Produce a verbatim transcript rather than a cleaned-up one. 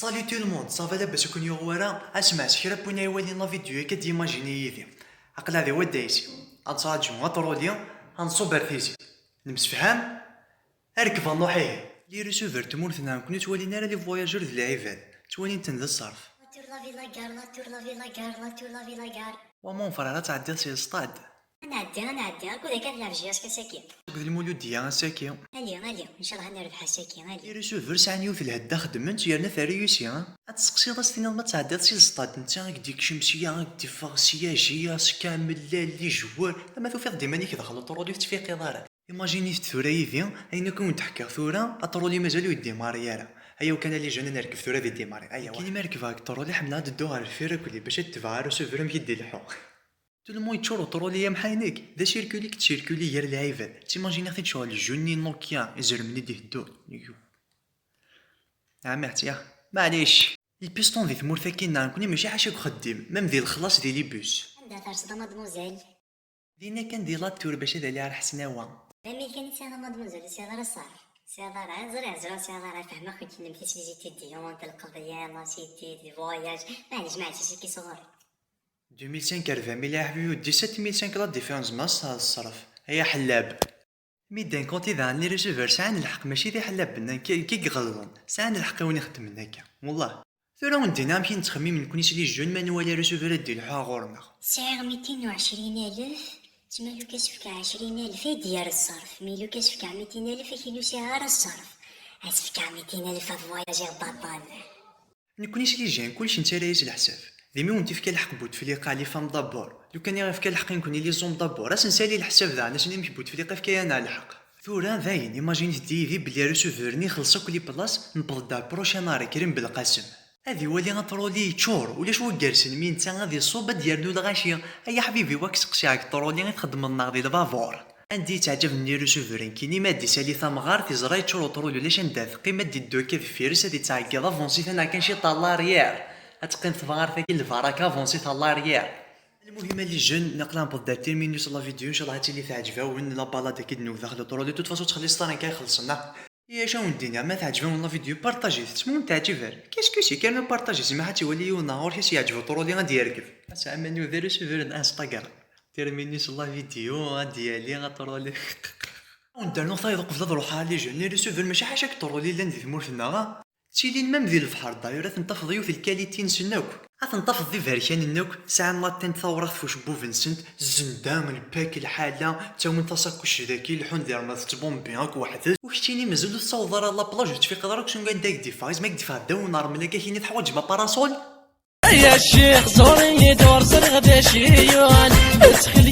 Salut tout le monde, ça va, labas ur ken-yuɣ wara? Asma s kra n win ay iwalin la vidéo akka d-imagini yid-i. Aql-aɣ di Wadda Ɛisi, ad nettṛaǧu aṭruli, ad nṣubb ar tizi. Nemsefham? Rkeb a nṛuḥ ihi. Les receveurs n tmurt-nneɣ nekkni ur ttwalin ara les voyageurs d lɛibad, ttwalin-ten d ṣṣerf. La tour, la ville, la gare, la tour, la ville, la gare, la tour, la ville, la gare. Wa mon frère, ad tɛeddiḍ si lestad. Ad nɛeddi, ad nɛeddi, akked akka tleɛb jiyask ass-agi. Akked lmuludya ass-agi. Ali, ali, ncallah ad nerbeḥ ass-agi, ali. Les receveurs sɛan yiwet lhedda xeddmen-tt yerna terra yusi, ha? Ad testeqsiḍ ad s-tiniḍ ma tɛeddiḍ si lestad, netta ad k-d-ikcem sya, ad k-d-iffeɣ sya, jiyask kamel, les joueurs. Ama tufiḍ-d iman-ik daxel uṭruli ur tettfiqiḍ ara. Imaginit tura yid-i ayen akk i wen-d-ḥkiɣ tura, aṭruli mazal ur yeddimarri ara. Ayaw kan a les jeunes ad nerkeb tura ad iddimarri. Ayaw. Nekkini ma rekbeɣ deg ṭruli ḥemmleɣ ad dduɣ ɣer lfir akked-i bac ad tebɛeɣ receveur amek i d-ileḥḥu. Tellement yeččur uṭruli am ḥaynek, d asirkuli i yettcirkuli gar lɛibad. Ttimajiniɣ-t-id ccɣel juni Nokia, izermen i d-iheddun. Ɛmiɣ-tt ya. Maɛlic. Lpisṭun di tmurt-agi-nneɣ nekkni mačči ḥaca deg uxeddim, même di lexlaṣ di libus. Anda terseḍ a mademoiselle? Dinna kan di la tour bac ad aliɣ ar Ḥesnawa. D amil kan i tesɛiḍ a mademoiselle, ur tesɛiḍ ara ṣṣerf. Ur tesɛiḍ ara, ẓriɣ, ẓriɣ ur tesɛiḍ ara, fehmeɣ-kent kennemti s les étudiants, telqeḍ-iyi, la cité, d voyage, maɛlic, maɛlic, acu i k-isuɣren? Deux mille cinq ar vingt mille a ḥbibi, dix-sept mille cinq la différence, ma s-, ṣṣerf. Ay aḥellab. Mi d-nkunti daɣen les receveurs sɛan lḥeqq, mačči d iḥellaben, nekk, nekk i iɣelḍen. Sɛan lḥeqq i win ixeddmen akka. Wellah. Tura ur d-nini amek i nettxemmim nekkni s les jeunes ma nwali receveur ad d-ileḥḥu ɣur-neɣ. Sɛiɣ mitin u ɛecrin alef, tma lukan as-fkeɣ ɛecrin alef ad d-yerr ṣṣerf, mi lukan as-fkeɣ mitin alef, akkin ur sɛiɣ ara ṣṣerf. Ad as-fkeɣ mitin alef ad voyagiɣ baṭal. Nekkni s les jeunes kullec nettarra-yas leḥsab. D imi wen-t-ifka lḥeqq Bouteflika, les femmes d'abord. Lukan i ɣ-ifka lḥeqq i nekkni les hommes d'abord, ad s-nsali leḥsab daɣen, ad s-nini amek Bouteflika ifka-yaneɣ lḥeqq. Tura dayen, imaginit-d yid-i belli receveur-nni ixelleṣ akk les places, newweḍ-d ar prochain arrêt Krim Belqasem. Ad iwali aṭruli yeččur, ulac win yersen mi netta ad iṣubb ad d-yernu lɣaci. Ay aḥbibi, wak seqsiɣ deg ṭruli i txeddmeḍ neɣ di lbabur? Anda i ttaɛǧaben les receveurs nekkini, ma ad d-isali tamɣart, iẓra yeččur uṭruli, ulac anda teqqim, ad d-iddu akka deffir-s, ad ittɛeggiḍ avancez-it neɣ kan ciṭ à l'arrière. Ad teqqim temɣart-agi n lbaraka, avancez-it à l'arrière. Lmuhim a les jeunes, aql-aɣ newweḍ-d ar terminus n la vidéo, ncallah ad tili teɛǧeb-awen la balade-agi d-newweḍ daxel uṭruli, de toute façon ur ttxelliṣet ara nekk ad ixellṣen, ah. I acu wen-d-iniɣ, ma teɛǧeb-awen la vidéo, partagez-it, ma ur wen-teɛǧib ara, qu'est-ce que c'est, kan ma partagez-it, ma ad tt-iwali yiwen neɣ ɣur-k ad s-yeɛǧeb uṭruli ad d-yerkeb. Ass-a aman yuder receveur n Instagram. Terminus n la vidéo, ad d-yali aṭruli. Ad wen-d-rnuɣ tayeḍ uqbel ad ruḥeɣ a les jeunes, les receveurs mačči ḥaca deg ṭruli llan di tmurt-nneɣ, ah. Ttilin même di lebḥer, d'ailleurs ad ten-tafeḍ yiwet lkalité-nsen akk. Ad ten-tafeḍ d iberkanen akk, sɛan la teinte tawraɣt f ucebbub-nsent, zzenda, lpak, lḥala, ttawin taṣakuct daki, leḥḥun di rrmad tettbombi akk weḥd-s. U keččini mazal ur tessawḍeḍ ara la plage, ur tettfiqeḍ ara aksum anda i k-d-iffeɣ, izem a k-d-iffeɣ ddaw n rrmel akka, kini teḥwaǧem aparasol. Ay a ccix, ẓur-iyi-d ur ẓriɣ d acu i yuɣen. Ttxil